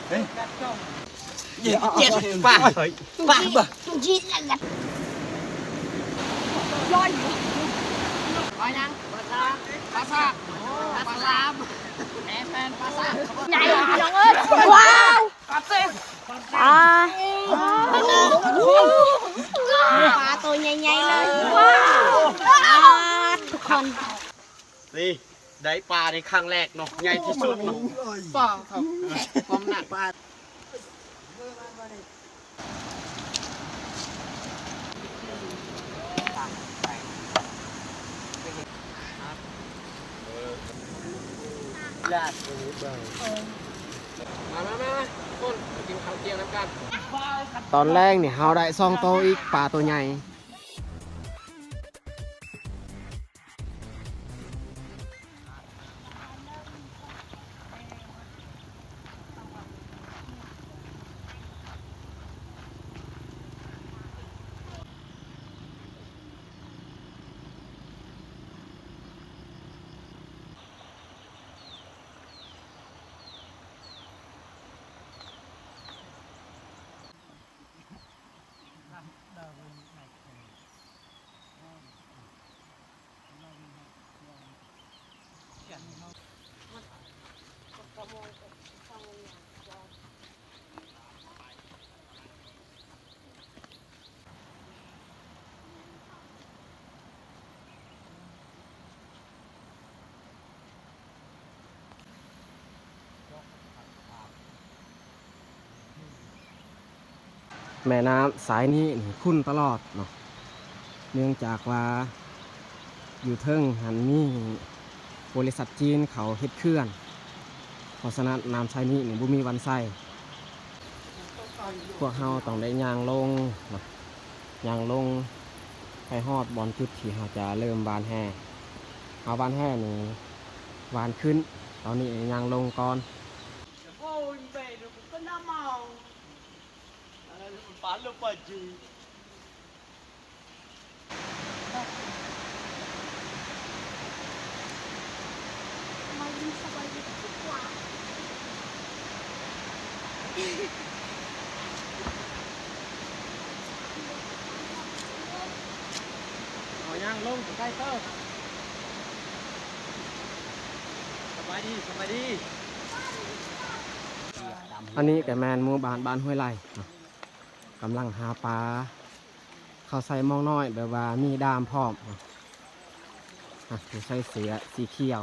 ເຈັດ ປາ ປາ ບໍ່ ຈີນລະກັນ ລອຍ ປາຫຍັງ? ປາສາ ປາສາ ປາສາ ແມ່ນ ແມ່ນ ປາສາ ໃຫຍ່ພີ່ນ້ອງເອີຍ ວ້າວ ປາເຕັມ ອ່າ ປາໂຕໃຫຍ່ໆເລີຍ ວ້າວ ອ່າ ທຸກຄົນ ນີ້ໄດ້ປາໃນຄັ້ງແລກເນາະ ໃຫຍ່ທີ່ສຸດເນາະ ປາເທົ່າຄວາມໜັກປາ ມາ ມາ ມາ ທຸກຄົນ ມາກິນເຂົ້າທ່ຽງນຳກັນ ຕອນແລງນີ້ເຮົາໄດ້ສອງໂຕອີກ ປາໂຕໃຫຍ່. ແມ່ນ້ຳສາຍນີ້ນີ້ຂຸ້ນຕະຫຼອດເນາະ ເນື່ອງຈາກວ່າຢູ່ເທິງຫັ້ນມີບໍລິສັດຈີນເຂົາເຮັດເຂື່ອນ ເພາະສະນັ້ນນ້ຳສາຍນີ້ນີ້ບໍ່ມີວັນໃຊ້. ພວກເຮົາຕ້ອງໄດ້ຍ່າງລົງເນາະ ຍ່າງລົງໄປຮອດບ່ອນຈຸດທີ່ເຮົາຈະເລີ່ມຫວ່ານແຫ. ເຮົາຫວ່ານແຫນີ້ຫວ່ານຂຶ້ນ, ຕອນນີ້ຍ່າງລົງກ່ອນ. ເອົາຍ່າງລົງໃກ້ເຕີບ. ສະບາຍດີ ສະບາຍດີ. ອັນນີ້ກໍແມ່ນໝູ່ບ້ານ ບ້ານຫ້ວຍໄລ່ເນາະ ກຳລັງຫາປາ. ເຂົາໃສ່ໝ່ອງນ້ອຍແບບວ່າມີດາມພ້ອມ. ອາ ຜູ້ໃສ່ເສື້ອສີຂຽວ.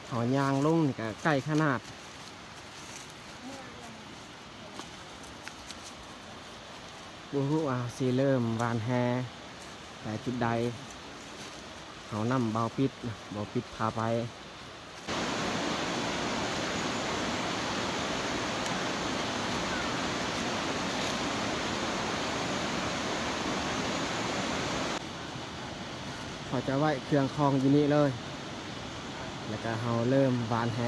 ເຮົາຍ່າງລົງນີ້ກໍໃກ້ຂະໜາດ. ບໍ່ຮູ້ວ່າເຮົາຊິເລີ່ມຫວ່ານແຫແຕ່ຈຸດໃດ. ເຮົານຳເບົາປິດ, ເບົາປິດພາໄປ. ເຂົາຈະໄວ້ເຄື່ອງຂອງຢູ່ນີ້ເລີຍ ແລ້ວກະເຮົາເລີ່ມຫວ່ານແຫ.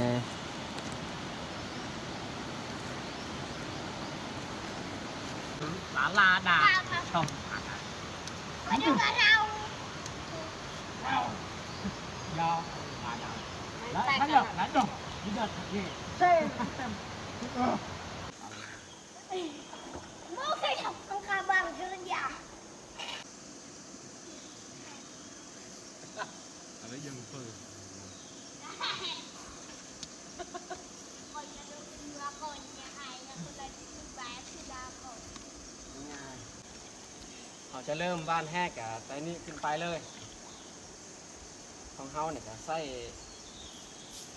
ເຮົາຈະເລີ່ມຫວ່ານແຫກະແຕ່ນີ້ຂຶ້ນໄປເລີຍ. ຂອງເຮົານີ້ກະໃຊ້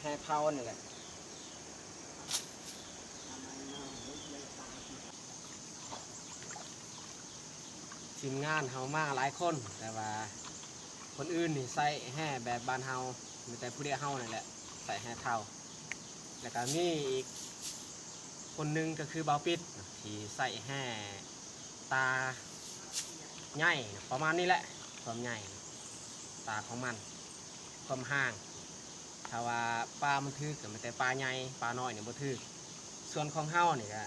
ແຫເພົານີ້ແຫຼະ. ທີມງານເຮົາມາຫຼາຍຄົນ ແຕ່ວ່າຄົນອື່ນນີ້ໃຊ້ແຫແບບບ້ານເຮົາ ມີແຕ່ຜູ້ດຽວເຮົານີ້ແຫຼະໃຊ້ແຫເພົາ. ແລ້ວກະມີອີກ ຄົນໜຶ່ງກໍຄືບ່າວປິດ ທີ່ໃຊ້ແຮ່ຕາໃຫຍ່ ປະມານນີ້ແຫຼະ ຄວາມໃຫຍ່ ຕາຂອງມັນ ຄວາມຫ່າງ. ຖ້າວ່າປາມັນຖືກກໍມີແຕ່ປາໃຫຍ່ ປານ້ອຍນີ້ບໍ່ຖືກ. ສ່ວນຂອງເຮົານີ້ກໍ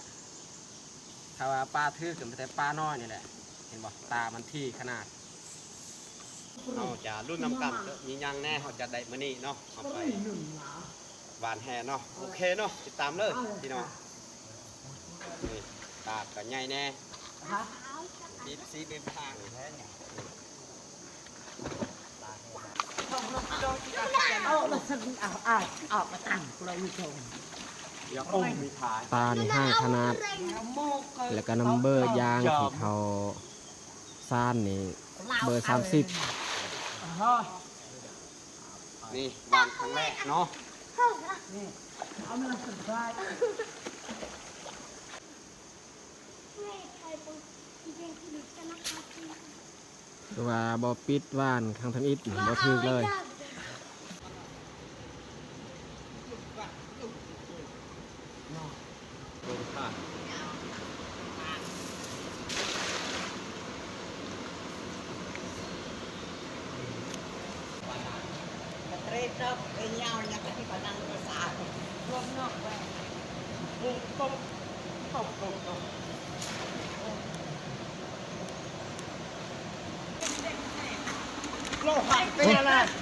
ຖ້າວ່າປາຖືກກໍມີແຕ່ປານ້ອຍນີ້ແຫຼະ ເຫັນບໍ່? ຕາມັນຖີ່ຂະໜາດ. ເຮົາຈະລຸ້ນນຳກັນ ມີຫຍັງແດ່ເຮົາຈະໄດ້ມື້ນີ້ເນາະ ເຮົາໄປຫວ່ານແຮ່ເນາະ. ໂອເຄເນາະ ຕິດຕາມເລີຍພີ່ນ້ອງ. ນີ້ ຕາກໍໃຫຍ່ແດ່ ຕິດສີເປັນທາງແທ້ນີ້. ຕານີ້ໃຫຍ່ຂະໜາດ ແລ້ວກໍນຳເບີຢາງທີ່ເຂົາຊານນີ້ເບີສາມສິບ. ນີ້ຫວ່ານຄັ້ງແລກເນາະ. ຄືວ່າບໍ່ປິດຫວ່ານຄັ້ງທຳອິດບໍ່ຖືກເລີຍ.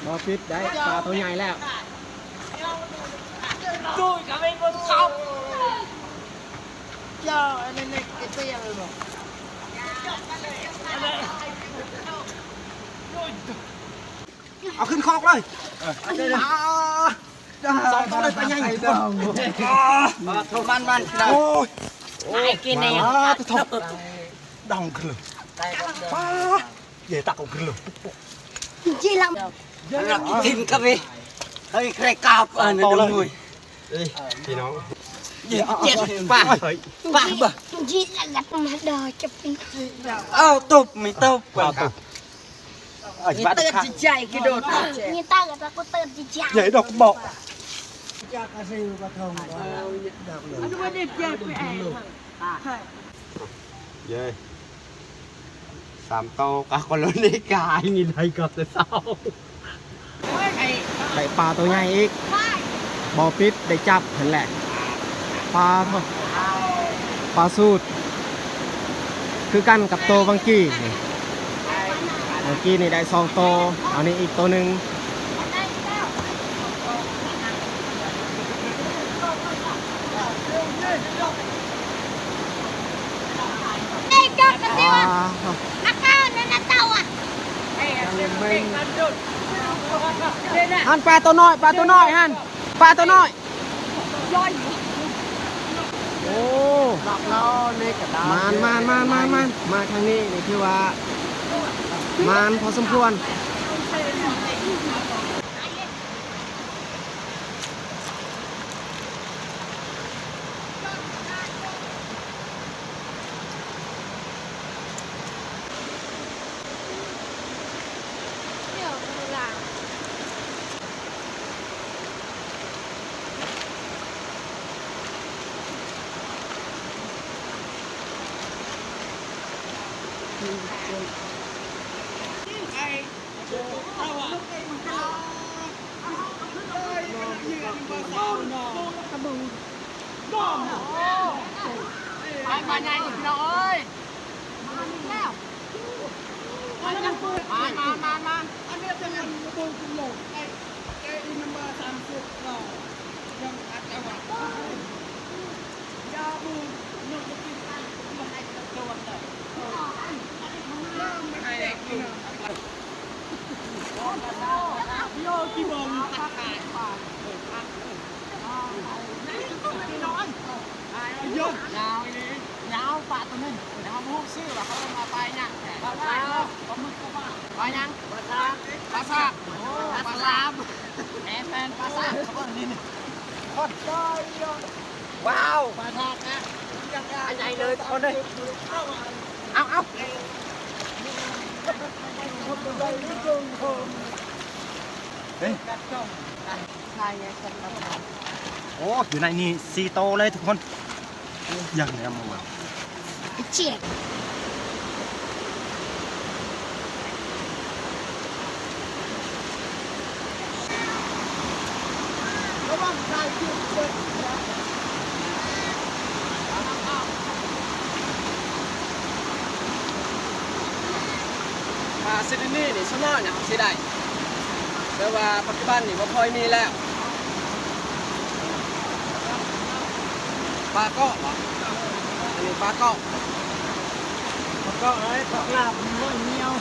ບໍ່ປິດໄດ້ ປາໂຕໃຫຍ່ແລ້ວ. ເອົາຂຶ້ນຄອກເລີຍ. ເອີ ສອງໂຕເລີຍ ປາໃຫຍ່. ມັນ ມັນ ໂອ້ຍ ໄປກິນເອງ ປາໂຕ ດອງຂຶ້ນເລີຍ ປາ ເຢ ຕັກເອົາຂຶ້ນເລີຍ. ຈີລຳ ກິນກັບເວ ເຮີຍ ໃຄກາບ ເອີ ສອງໂຕເລີຍ ພີ່ນ້ອງ. ເຢັນ ເຢັນ ປາ ປາ ຈີລຳ ມາດອ ຈັບກິນ ເອົາ ຕົບ ມີຕົບ ເອົາຕົບ. ເຕີດໃຈກະໂດດ ມີເຕີດ ແລ້ວກໍເຕີດໃຈ ໃຫຍ່ດອກເບາະ. ເຢ້ ສາມໂຕກະຄົນລະນິກາຍ ຍິນໄດ້ກໍແຕ່ເຊົ້າ. ໄດ້ປາໂຕໃຫຍ່ອີກ ບໍ່ປິດໄດ້ຈັບຫັ້ນແຫຼະ. ປາໂທ້ ປາສູດ ຄືກັນກັບໂຕວັງກີ້ນີ້. ເມື່ອກີ້ນີ້ໄດ້ສອງໂຕ ອັນນີ້ອີກໂຕໜຶ່ງ. ອ່າ ຫັ້ນປາໂຕນ້ອຍ ປາໂຕນ້ອຍຫັ້ນ ປາໂຕນ້ອຍ. ໂອ້ ມານ ມານ ມານ ມານ ມານ ມາທາງນີ້ນີ້ຖືວ່າມານພໍສົມຄວນ. ປາໃຫຍ່ພີ່ນ້ອງເອີຍ. ມາ ມາ ມາ ມາ ມາ ອັນນີ້ຈະແມ່ນລະເບີດຂຶ້ນລົງ ໄອ້ ເອ ອີ ນຳເບີສາມສິບເນາະ ຍັງອັດຈັງຫວະ ຢ່າບູນ ນົກບໍ່ກິນໄກ່ ບໍ່ໃຫ້ກະໂດດເດີ ບໍ່ໃຫ້ກິນ ໂຍ ກິນບໍ່ ຍາວອີ່ຫຼີ ຍາວ ປາໂຕໜຶ່ງ ແຕ່ເຮົາບໍ່ຮູ້ຊື່ວ່າເຂົາເອີ້ນວ່າປາຫຍັງແທ້ ປາຫຍັງ ປາສາກ ປາສາກ ໂອ້ ປາສາກ ແມ່ນໆ ປາສາກ ເຂົາເອີ້ນນີ້ ນີ້ ໂຄດ ວ້າວ ປາສາກນະ ອັນໃຫຍ່ເລີຍ ທຸກຄົນເອີຍ ເອົາ ເອົາ ເຮີ້ຍ. ໂອ້ ຢູ່ໃນນີ້ສີ່ໂຕເລີຍທຸກຄົນ. Yang yang mau. Kecil. ປາຊະນິດນີ້ນີ້ ສ່ວນຫຼາຍນີ້ເຮົາຊິໄດ້ ແຕ່ວ່າປັດຈຸບັນນີ້ບໍ່ຄ່ອຍມີແລ້ວ. ປາເກາະບໍ? ອັນນີ້ປາເກາະ ປາເກາະເອີຍ ປາກລາບ ມັນບໍ່ໜຽວ.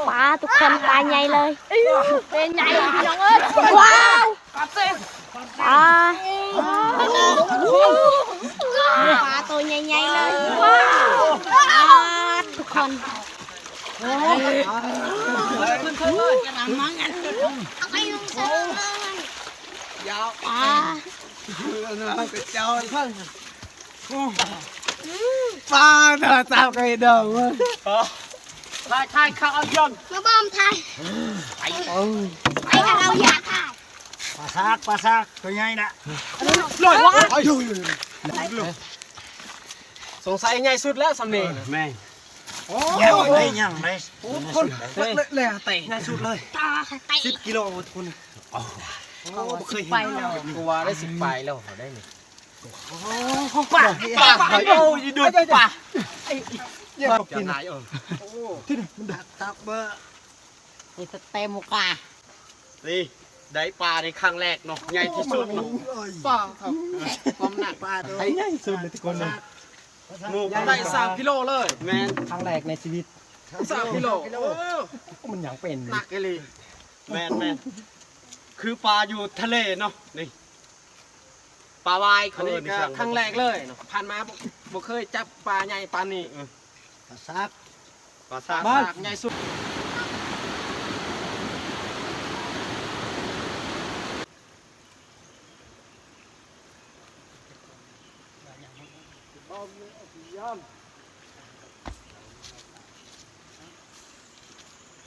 ປາທຸກຄົນ ປາໃຫຍ່ເລີຍ ເປັນໃຫຍ່ພີ່ນ້ອງເອີຍ ວ້າວ ປາ ປາໂຕໃຫຍ່ໆເລີຍ ວ້າວ ປາທຸກຄົນ ເອົາໄປລົງເຊີງເລີຍ ຍາວ ປາ ເຈົ້າ ປາໜ້າຕາໄກ່ດອງເວີຍ ຖ່າຍ ຖ່າຍ ເຂົ້າເອົາຢອນ ມາບອມຖ່າຍ ໄປ ເອົາ ໄປ ເອົາຢາກຖ່າຍ ປາຊາກ ປາຊາກ ຕົວໃຫຍ່ນະ ສງໄສໃຫຍ່ສຸດແລ້ວຊ່ຳນີ້ ແມ່ນ ໂອ້ ຍັງໄດ້ ຍັງໄດ້ ໂອ້ ຄົນ ເລີຍ ເລີຍ ເຕະ ໃຫຍ່ສຸດເລີຍ ສິບກິໂລ ທຸກຄົນ ໂອ້ ບໍ່ເຄີຍເຫັນ ກວ່າໄດ້ສິບປາຍແລ້ວ ເຂົາໄດ້ນີ້ ປາ ປາ ໂອ້ຍ ດູດປາ ເອີ ໂອ້ ທີ່ນີ້ ມັນດັກຕັກເບີ ມີສະເຕັມກວ່າ ນີ້ ໄດ້ປາໃນຄັ້ງແລກເນາະ ໃຫຍ່ທີ່ສຸດເນາະ ປາ ຄວາມໜັກປາໂຕໃຫຍ່ສຸດເລີຍທຸກຄົນເນາະ ໝູ່ກໍໄດ້ສາມກິໂລເລີຍ ແມ່ນ ຄັ້ງແລກໃນຊີວິດ ສາມກິໂລ ໂອ້ ມັນຍັງເປັນ ໜັກອີ່ຫຼີ ແມ່ນໆ ຄືປາຢູ່ທະເລເນາະ ນີ້ ປາວາຍ ອັນນີ້ກໍຄັ້ງແລກເລີຍເນາະ ຜ່ານມາບໍ່ ບໍ່ເຄີຍຈັບປາໃຫຍ່ປານນີ້ ເອີ ປາຊາກ ປາຊາກ ປາຊາກໃຫຍ່ສຸດ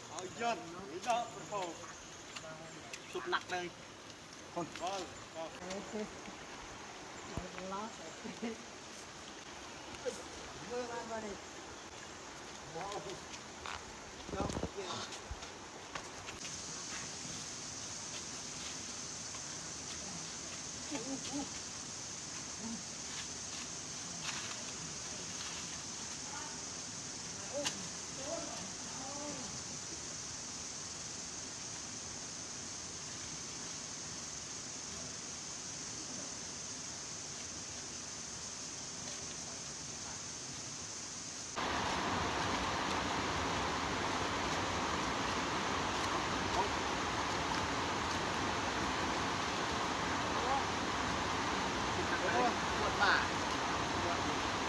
ເອົາຢ້ອນ ນີ້ເນາະ ໂອ້ໂຫ ສຸດໜັກເລີຍ ຄົນ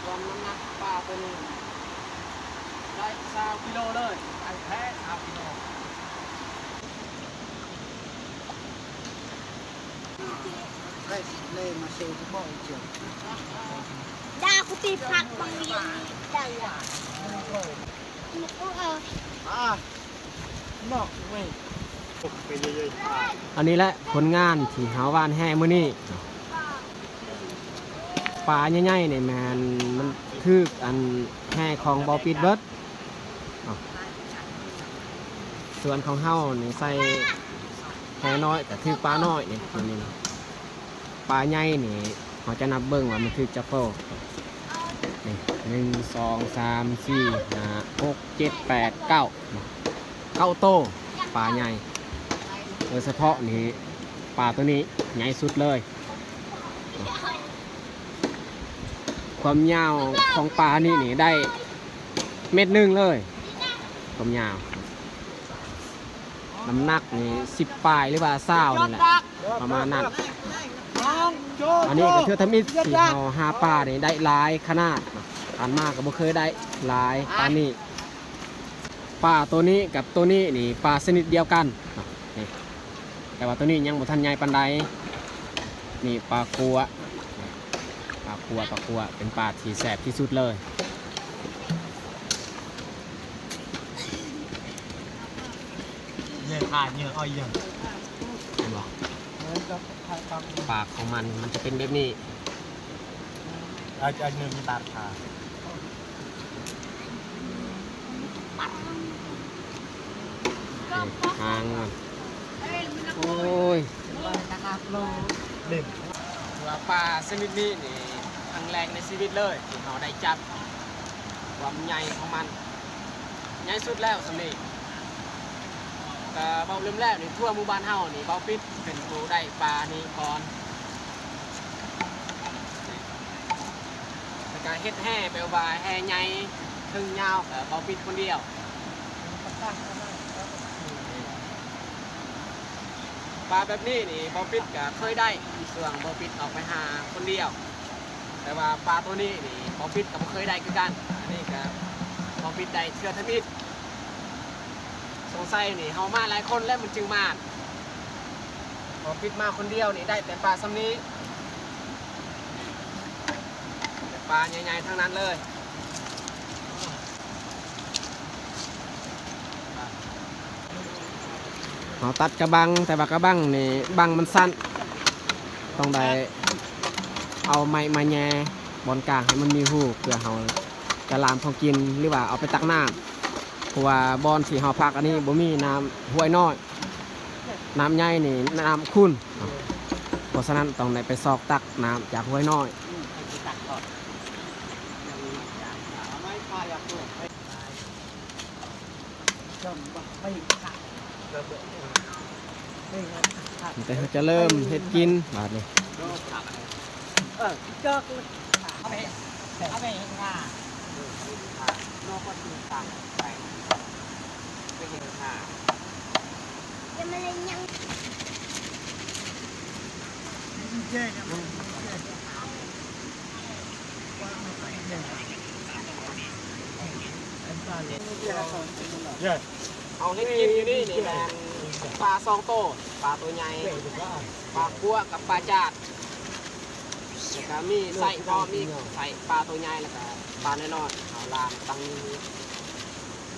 ລວມນ້ຳໜັກປາໂຕນີ້ໄດ້ຊາວກິໂລເລີຍ ໄດ້ແທ້ຊາວກິໂລ. ດາວກູຕີຜັກບັງວຽງນີ້ໄດ້ລະ ອັນນີ້ແຫຼະຜົນງານທີ່ເຮົາຫວ່ານແຫມື້ນີ້. ປາໃຫຍ່ໆນີ້ແມ່ນມັນຖືກອັນແຫຂອງບໍ່ປິດເບິດ. ສ່ວນຂອງເຮົານີ້ໃສ່ແຫນ້ອຍ ກະຖືກປານ້ອຍນີ້ ປາໃຫຍ່ນີ້ ເຮົາຈະນັບເບິ່ງວ່າມັນຖືກຈັກໂຕ. ນີ້ ໜຶ່ງ ສອງ ສາມ ສີ່ ຫ້າ ຫົກ ເຈັດ ແປດ ເກົ້າ ເກົ້າໂຕ ປາໃຫຍ່. ໂດຍສະເພາະນີ້ ປາໂຕນີ້ໃຫຍ່ສຸດເລີຍ. ຄວາມຍາວຂອງປານີ້ນີ້ໄດ້ ເມັດໜຶ່ງເລີຍ ຄວາມຍາວ ນ້ຳໜັກນີ້ສິບປາຍ ຫຼືວ່າຊາວນີ້ແຫຼະ ປະມານນັ້ນ. ອັນນີ້ກໍເທື່ອທຳອິດທີ່ເຮົາຫາປານີ້ໄດ້ຫຼາຍຂະໜາດ ຜ່ານມາກໍບໍ່ເຄີຍໄດ້ຫຼາຍປານນີ້. ປາໂຕນີ້ກັບໂຕນີ້ນີ້ປາຊະນິດດຽວກັນເນາະ ນີ້ ແຕ່ວ່າໂຕນີ້ຍັງບໍ່ທັນໃຫຍ່ປານໃດ. ນີ້ປາກົວ ປາກົວ ປາກົວ ເປັນປາທີ່ແຊບທີ່ສຸດເລີຍ. ເຍອະ ເຍອະ ເອີ ເຍອະ ເຫັນບໍ່? ປາກຂອງມັນ ມັນຈະເປັນແບບນີ້. ເອົາ ເອົາເງິນມາຕັດຂາ ຫາງມັນ ໂອ້ຍ ເປັນວ່າປາຊະນິດນີ້ນີ້ ຄັ້ງແລກໃນຊີວິດເລີຍທີ່ເຮົາໄດ້ຈັບ ຄວາມໃຫຍ່ຂອງມັນ ໃຫຍ່ສຸດແລ້ວສ່ຳນີ້. ກໍເວົ້າເລີ່ມແລ້ວນີ້ ທົ່ວໝູ່ບ້ານເຮົານີ້ ເບົາປິດເປັນຜູ້ໄດ້ປານີ້ກ່ອນ ແລ້ວກໍເຮັດແຮ່ ແບບວ່າແຮ່ໃຫຍ່ເທິງຍາວ ກໍເບົາປິດຄົນດຽວ. ປາແບບນີ້ນີ້ ເບົາປິດກໍເຄີຍໄດ້ ຊ່ວງເບົາປິດອອກໄປຫາຄົນດຽວ. ແຕ່ວ່າປາໂຕນີ້ນີ້ ເບົາປິດກໍບໍ່ເຄີຍໄດ້ຄືກັນ. ອັນນີ້ກໍເບົາປິດໄດ້ເທື່ອທຳອິດ. ສົງໄສນີ້ເຮົາມາຫຼາຍຄົນແລ້ວມັນຈຶ່ງມານ. ເບົາປິດມາຄົນດຽວນີ້ໄດ້ແຕ່ປາສ່ຳນີ້ ແຕ່ປາໃຫຍ່ໆທັງນັ້ນເລີຍ. ເຮົາຕັດກະບັງ ແຕ່ວ່າກະບັງນີ້ບັງມັນສັ້ນ ຕ້ອງໄດ້ເອົາໄມ້ມາແຍ່ບ່ອນກາງໃຫ້ມັນມີຮູ ເພື່ອເຮົາຈະລາມຂອງກິນ ຫຼືວ່າເອົາໄປຕັກນ້ຳ ເພາະວ່າບ່ອນທີ່ເຮົາພັກອັນນີ້ບໍ່ມີນ້ຳຫ້ວຍນ້ອຍ ນ້ຳໃຫຍ່ນີ້ນ້ຳຂຸ່ນ ເພາະສະນັ້ນຕ້ອງໄດ້ໄປຊອກຕັກນ້ຳຈາກຫ້ວຍນ້ອຍ. ແຕ່ເຮົາຈະເລີ່ມເຮັດກິນບາດນີ້. ເຮົາເຮັດກິນຢູ່ນີ້ນີ້ແມ່ນປາສອງໂຕ ປາໂຕໃຫຍ່ ປາກົວກັບປາຈາດ ແລ້ວກະມີໄຊພ້ອມອີກ ໄຊປາໂຕໃຫຍ່ ແລ້ວກະປານ້ອຍໆ ເຮົາລາມຕັ້ງ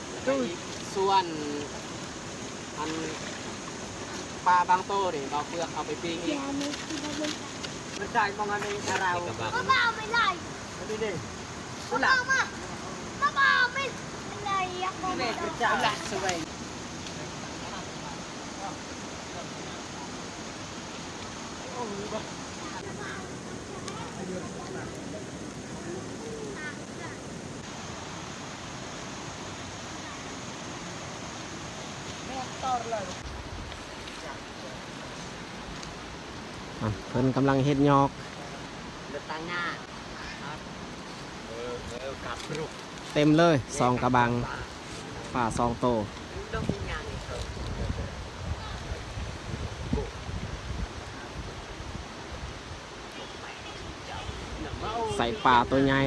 ແລ້ວກະອີກສ່ວນ ອັນປາບາງໂຕນີ້ ເບົາເປືອກເອົາໄປປີ້ງອີກ. ມັນໃສ່ມອງອັນນີ້ ຖ້າເຮົາ ເອົາມາ ເອົາໄປໄດ້ ອັນນີ້ເດ້ ເອົາມາ ເອົາມາ ເອົາໄປໄດ້ ເອົາມາ ເອົາໄປໄດ້ ເອົາໄປໄດ້. ອ່ະ ເພິ່ນກຳລັງເຮັດຍອກ ເຕັມເລີຍ ສອງກະບັງ ປາສອງໂຕ. ໃສ່ປາໂຕໃຫຍ່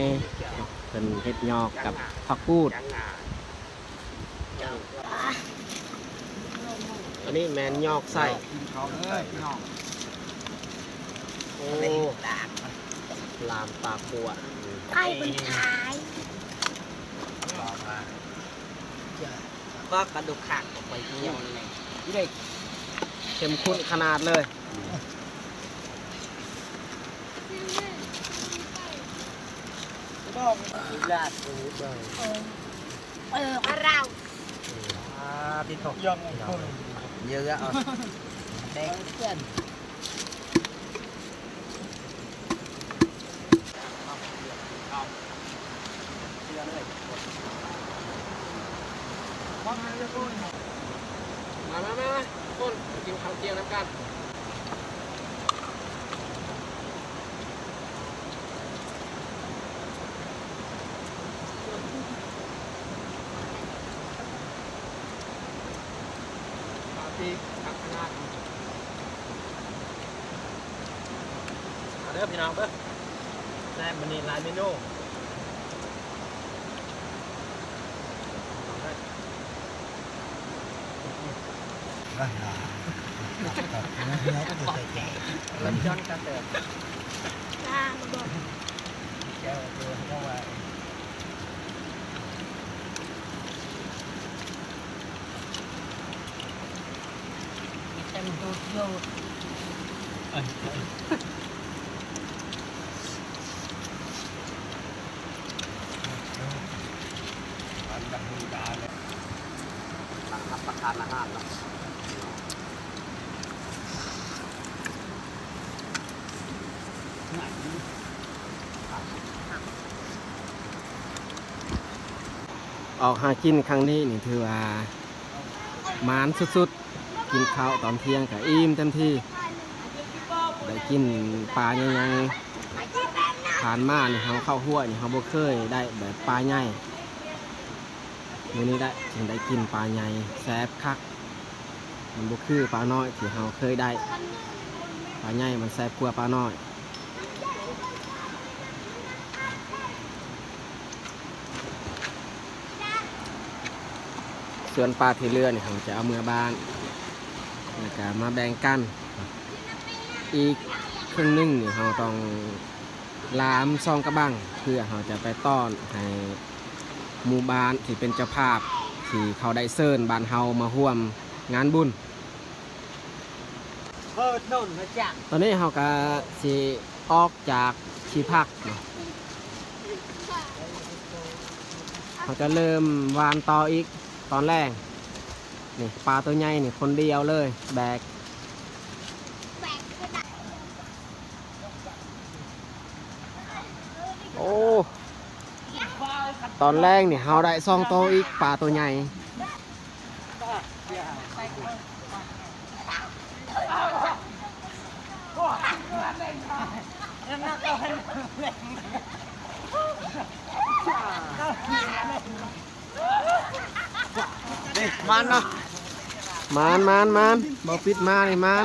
ເພິ່ນເຮັດຍອກກັບຜັກກູດ. ອັນນີ້ແມ່ນຍອກໃສ່ ກິນເຂົ້າເດີພີ່ນ້ອງ. ໂອ້ ລາມປາກົວ ໄອ້ເພິ່ນຂາຍ ວ່າກະດູກຂາດອອກໄປດຽວນີ້ ເຂັ້ມຂຸ້ນຂະໜາດເລີຍ. ເອີ ເອົາເຮົາ ອ່າ ຕິດຕົກ ເຍອະ ເອົາ ແດກເພື່ອນ. ມາ ມາ ມາ ຄົນ ກິນເຂົ້າທ່ຽງນຳກັນ. ອີກຄັກຂະໜາດ. ມາເດີພີ່ນ້ອງເດີ ແຊບມື້ນີ້ຫຼາຍເມນູ. ລຳຈອນກາເຕີ ຈ້າ ມາເບິ່ງ ແກ້ວເດີ ເພາະວ່າ ມີແຕ່ໂດດໂລດ ເອີ ກຳລັງຮັບປະທານອາຫານເນາະ. ອອກຫາກິນຄັ້ງນີ້ນີ້ຖືວ່າໝານສຸດໆ ກິນເຂົ້າຕອນທ່ຽງກະອີ່ມເຕັມທີ່ ໄດ້ກິນປາໃຫຍ່ໆ. ຜ່ານມານີ້ເຮົາເຂົ້າຫ້ວຍນີ້ເຮົາບໍ່ເຄີຍໄດ້ແບບປາໃຫຍ່ ມື້ນີ້ໄດ້ ຈຶ່ງໄດ້ກິນປາໃຫຍ່ແຊບຄັກ. ມັນບໍ່ຄືປານ້ອຍທີ່ເຮົາເຄີຍໄດ້ ປາໃຫຍ່ມັນແຊບກວ່າປານ້ອຍ. ສ່ວນປາທີ່ເຫຼືອນີ້ເຮົາຈະເອົາເມືອບ້ານ ແລ້ວກະມາແບ່ງກັນ. ອີກເຄິ່ງໜຶ່ງນີ້ເຮົາຕ້ອງລາມຊອງກະບັງ ເພື່ອເຮົາຈະໄປຕ້ອນໃຫ້ໝູ່ບ້ານທີ່ເປັນເຈົ້າພາບ ທີ່ເຂົາໄດ້ເຊີນບ້ານເຮົາມາຮ່ວມງານບຸນ. ຕອນນີ້ເຮົາກະຊິອອກຈາກທີ່ພັກເນາະ ເຮົາຈະເລີ່ມຫວ່ານຕໍ່ອີກຕອນແລງ. ນີ້ປາໂຕໃຫຍ່ນີ້ຄົນດຽວເລີຍແບກ. ໂອ້ ຕອນແລງນີ້ເຮົາໄດ້ສອງໂຕອີກ ປາໂຕໃຫຍ່. ມານເນາະ ມານ ມານ ມານ ບໍ່ປິດມານີ້ມານ.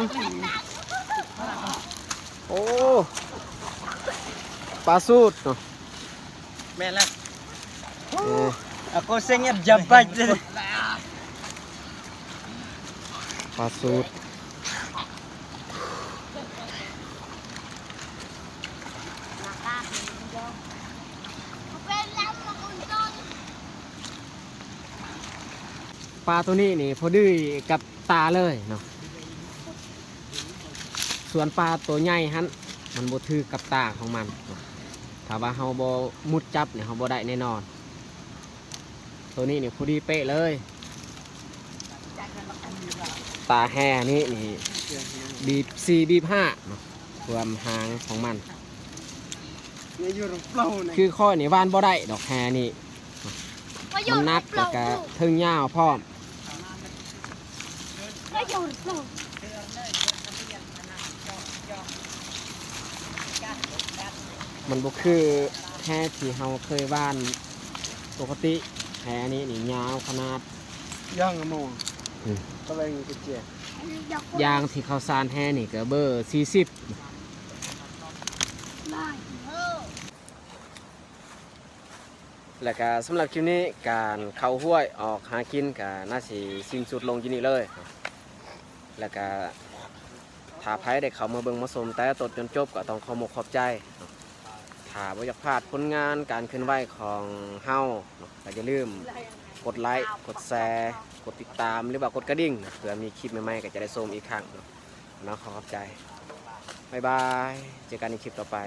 ໂອ້ ປາສູດເນາະ. ແມ່ນແລ້ວ ເອີ ອາໂກເຊັງແອບຈັບໄປ ປາສູດ. ປາໂຕນີ້ນີ້ພໍດີກັບຕາເລີຍເນາະ. ສ່ວນປາໂຕໃຫຍ່ຫັ້ນ ມັນບໍ່ຖືກກັບຕາຂອງມັນເນາະ. ຖ້າວ່າເຮົາບໍ່ມຸດຈັບນີ້ ເຮົາບໍ່ໄດ້ແນ່ນອນ. ໂຕນີ້ນີ້ພໍດີເປະເລີຍ. ຕາແຮ່ນີ້ນີ້ ບີບສີ່ບີບຫ້າເນາະ ຄວາມຫາງຂອງມັນ. ຄືຂ້ອຍນີ້ຫວ່ານບໍ່ໄດ້ດອກແຮ່ນີ້ ມັນໜັກ ແລ້ວກະເທິງຍາວພ້ອມ. ມັນບໍ່ຄືແຮ່ທີ່ເຮົາເຄີຍຫວ່ານປົກກະຕິ. ແຮ່ນີ້ນີ້ຍາວຂະໜາດ ຢ່າງ ອືມ ຢ່າງທີ່ເຂົາສານແຮ່ນີ້ກະເບີສີ່ສິບ. ແລ້ວກະສຳລັບຄລິບນີ້ ການເຂົ້າຫ້ວຍອອກຫາກິນກະໜ້າຊິສິ້ນສຸດລົງຢູ່ນີ້ເລີຍ. ແລ້ວກະຖ້າໃຜໄດ້ເຂົ້າມາເບິ່ງມາຊົມແຕ່ຕົ້ນຈົນຈົບ ກໍຕ້ອງຂໍມຸກຂອບໃຈ. ຖ້າບໍ່ຢາກພາດຜົນງານການເຄື່ອນໄຫວຂອງເຮົາເນາະ ກໍຢ່າລືມກົດໄລ ກົດແຊ ກົດຕິດຕາມ ຫຼືວ່າກົດກະດິ່ງ ເພື່ອມີຄລິບໃໝ່ໆ ກໍຈະໄດ້ຊົມອີກຄັ້ງເນາະ. ເນາະ ຂໍຂອບໃຈ. ບາຍບາຍ. ເຈີກັນໃນຄລິບຕໍ່ໄປ.